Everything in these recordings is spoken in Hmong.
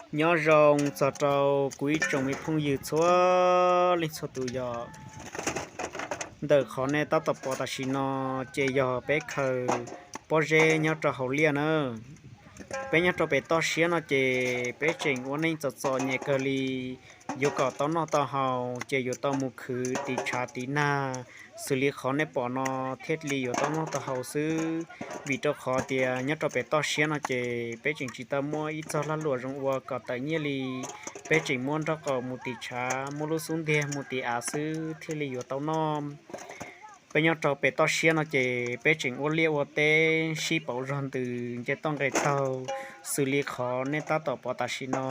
Nyob zoo txog rau kuv ib tsoom me phooj ywg txhua leej txhua tus yog, ntawm qhov nej tab tom pom tam sim no ces yog peb khaws pob zeb nyob rau hauv liaj na. Peb nyob rau pem toj siab no ces peb tseem ua neej txom txom nyem kawg li. Yuav kom tau noj tau haus ces yuav tau mus khwv tiv tshav tiv nag xws li qhov nej pom no thiaj li yuav tau noj tau haus xwb. Vim rau qhov tias nyob rau pem toj siab no ces peb tseem tsis tau muaj ib txog lag luam zoo ua kom tawm nyiaj li. Peb tseem muab nraub qaum mus tiv tshav, muab lub xub ntiag mus tiv av xwb thiaj li yuav tau noj. Peb nyob rau pem toj siab no ces peb tseem ua liaj ua teb sib pauv zog ntws nce toj nqes taug xws li qhov nej tab tom pom tam sim no.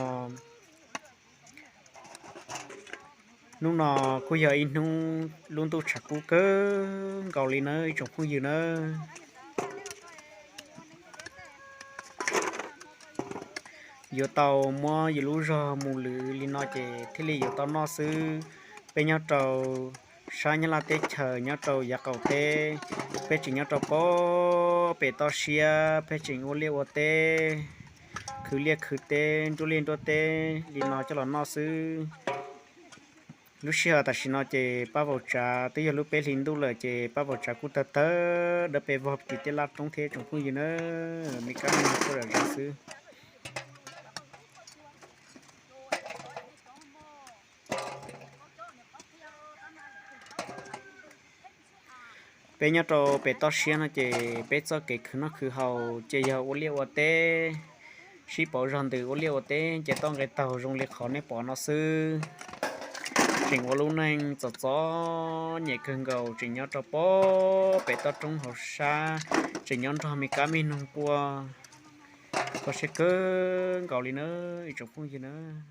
Hnub no kuj yog ib hnub lub ntuj tshav kub kawg nkaus li nawb ib tsoom phooj ywg nawb. Yuav tau muab yus lub zog mus lwv li no ces thiaj li yuav tau noj xwb. Peb nyob rau sab Nyab Laj teb chaws nyob rau yav qaum teb, peb tseem nyob rau pem toj siab peb tseem ua liaj ua teb, khwv liaj khwv teb, nruab liaj nruab teb li no coj los noj xwb. Lub sij hawm tam sim no ces pab vaum tsav twb yog lub peb hlis ntuj lawm ces pab vaum tsav kuj tawg tawg dawb pes vog tim tej laj roob thiab tsoom phooj ywg nawb, me kab me noog kuj zam zam xwb. Peb nyob rau pem toj siab no ces peb txoj kev khwv noj khwv haus ces yog ua liaj ua teb, sib pauv zog ntws ua liaj ua teb nce toj nqes taug zoo li qhov nej pom no xwb. Tseem ua lub neej txom txom nyem kawg nkaus, tseem nyob rau pem toj roob hauv sab, tseem nyob nrog me kab me noog quaj, kho siab kawg nkaus li nawb ib tsoom phooj ywg nawb.